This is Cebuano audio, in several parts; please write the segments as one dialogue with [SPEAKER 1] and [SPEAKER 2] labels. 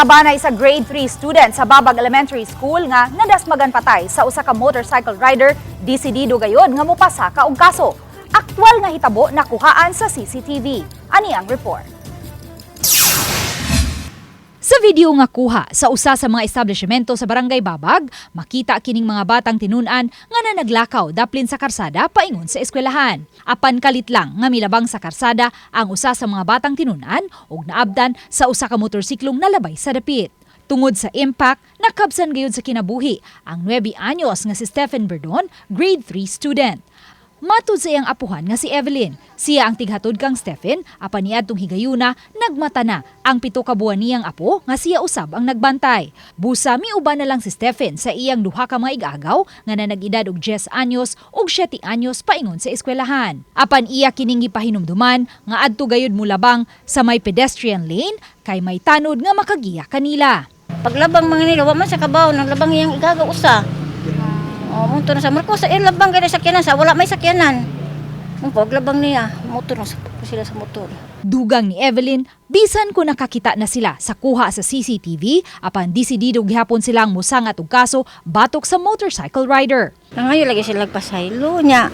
[SPEAKER 1] Kabanay sa grade 3 student sa Babag Elementary School nga nadasmagan patay sa usa ka motorcycle rider, desidido gayod nga mopasaka og kaso. Aktwal nga hitabo nakuhaan sa CCTV. Ani ang report. Sa video nga kuha sa usa sa mga establishmento sa Barangay Babag, makita kining mga batang tinun-an nga nanaglakaw daplin sa karsada paingon sa eskwelahan. Apan kalit lang nga milabang sa karsada ang usa sa mga batang tinun-an ug naabdan sa usa ka motorsiklong nalabay sa dapit. Tungod sa impact, nakabsan gayud sa kinabuhi ang 9 anyos nga si Stephen Berdon, grade 3 student. Matud sa iyang apuhan nga si Evelyn. Siya ang tighatod kang Stephen apan niadtong higayuna nagmata na ang 7 ka buwan niyang apo nga siya usab ang nagbantay. Busa miuban na lang si Stephen sa iyang duha ka mga igagaw nga nanag-edad og 10 anyos ug 7 anyos paingon sa eskwelahan. Apan iya kining gipahinumduman nga adto gayud molabang sa may pedestrian lane kay may tanod nga makagiya kanila.
[SPEAKER 2] Paglabang mga nila, wa man sa kabaw, nang labang iyang igagaw usa. Oh, motor na sa Marcos, sa labang kay sakyanan sa wala may sakyanan. Ang paglabang niya, motor na sila sa motor.
[SPEAKER 1] Dugang ni Evelyn, bisan kung nakakita na sila sa kuha sa CCTV, apan desidido gihapon silang musangat og kaso batok sa motorcycle rider.
[SPEAKER 2] Nangayo lagi sila pasaylo niya.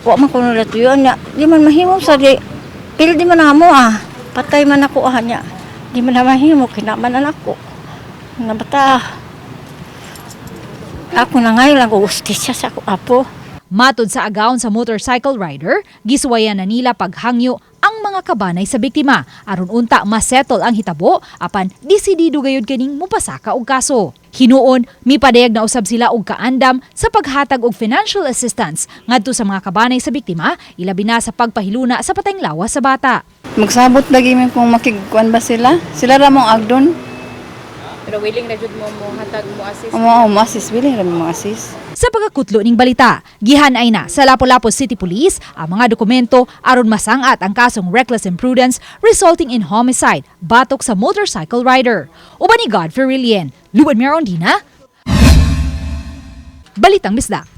[SPEAKER 2] Wa man ko nila tuyo niya. Di man mahimo sa di. Pildi man ang amo ah. Patay man ako ah niya. Di man na mahimo kina man anak ko. Nabata. Ako na ngayon lang ko hustisya sa ako apo.
[SPEAKER 1] Matod sa agawon sa motorcycle rider, gisuwayan na nila paghangyo ang mga kabanay sa biktima aron unta masettle ang hitabo, apan desidido gayud kining mupasaka og kaso. Hinuon, mipadayag na usab sila og kaandam sa paghatag og financial assistance ngadto sa mga kabanay sa biktima, ilabi na sa pagpahiluna sa patayng lawas sa bata.
[SPEAKER 3] Magsabot lagi mi kung makigkuan ba sila. Sila ra mong agdon.
[SPEAKER 4] Pero willing na jud mo mo hatag, mo assist?
[SPEAKER 3] Amo mo assist, willing ra mo assist.
[SPEAKER 1] Sa pagkakutlo ning balita, gihanay na sa Lapu-Lapu City Police ang mga dokumento aron masangat ang kasong reckless imprudence resulting in homicide batok sa motorcycle rider. Uban ni Godfrey Rilien, Luan Merondina, Balitang Bisdak.